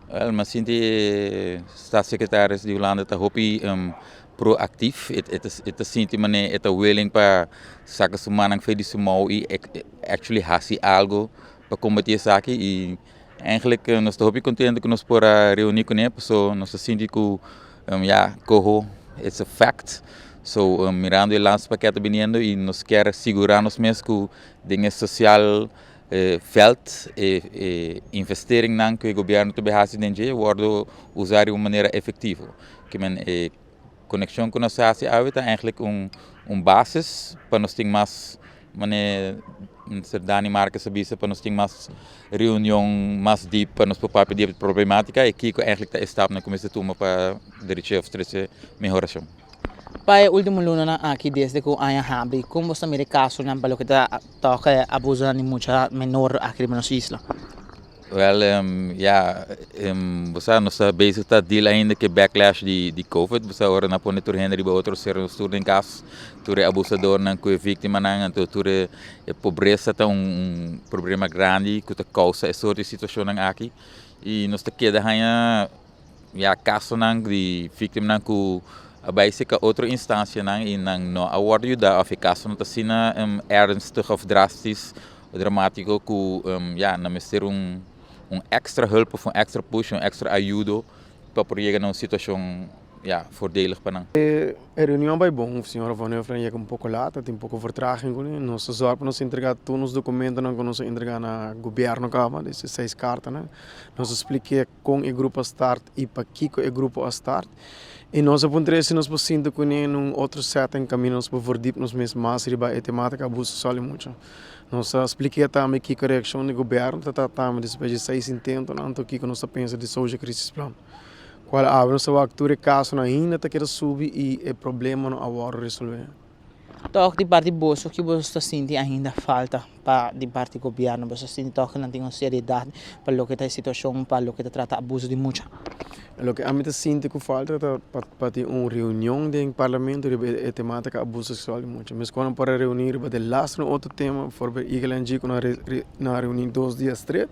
Wel, mi a sinti e staatssecretaris di Hulanda ta hopi proactief. E ta sinti manera e ta willing pa saca su mannan for di su mouw y actually haci algo pa combati esaki. Y eigenlijk nos ta hopi contento cu nos por a reuni cune, pasobra nos ta sinti cu, ya, coho, it's a fact. So, mirando e laatste pakket ta biniendo y nos kier sigura nos mes cu den e social veld e investeringnan cu e gobierno ta bay haci den dje wordo usa di un manera efectivo. Kimen e conexion cu nos a haci awe ta eigenlijk un basis pa nos tin mas, manera Mr. Dani Marques a bisa, pa nos tin mas reunion mas diep, pa nos por papia di e problematica y kico eigenlijk ta e stapnan cu mester tuma pa drecha of trece mehoracion. Pa e ultimo lunanan aki desde cu aña habri, con bo ta mira e casonan pa loke ta toca abusonan di mucha menor aki riba nos isla? Wel, ya, bo sa, nos ta bezig ta deal ainda cu e backlash di COVID. Bo sa, ora nan pone tur hende riba otro, cera nos tur den cas, tur e abusadornan cu e victimanan, anto tur e pobreza ta un problema grandi cu ta causa e soort di situacionnan aki. Y nos ta keda haña, ya, casonan di victimanan cu a bay cerca otro instancianan y nan no a wordo yuda of e caso no ta asina ernstig of drastisch, dramatico cu, ya, nan mester un extra hulp of un extra push, un extra ayudo pa por yega na un situacion, ya, voordelig pa nan. E reunion bay bon. Señora Van Huffelen yega un poco laat, tin poco vertraging cu nos. A zorg pa nos entrega tur nos documentonan cu nos a entrega na gobierno caba, e seis cartanan. Nos a splica con e grupo a start y pakico e grupo a start. Y nos a puntra si nos por sinta cu ne den un otro setting caminda nos por verdiep nos mes mas riba e tematica abuso sexual di mucha. Nos a splica tambe kico reaccion di gobierno ta tambe despues di seis intentonan, anto kico nos ta pensa di social crisis plan. Cual awe nos ta wak tur e casonan ainda ta keda subi y e problema no a wordo resolve. Toch di parti boso, cu boso ta sinti ainda falta pa di parti gobierno? Boso sinti toch cu nan tin un seriedad pa loke ta e situacion, pa loke ta trata abuso di mucha? Loke ami ta sinti cu falta ta pa tin un reunion den parlamento riba e tematica abuso sexual di mucha. Mescos nan por a reuni riba de laatste un otro tema, bijvoorbeeld Eagle NG cu nan a reuni 2 dia straight,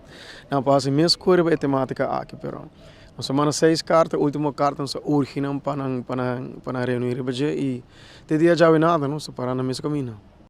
nan por haci mescos riba e tematica aki, pero nos a manda seis carta. Ultimo carta nos a urgi nan pa nan reuni riba dje y te dia djawe nada, nos ta para na mes caminda.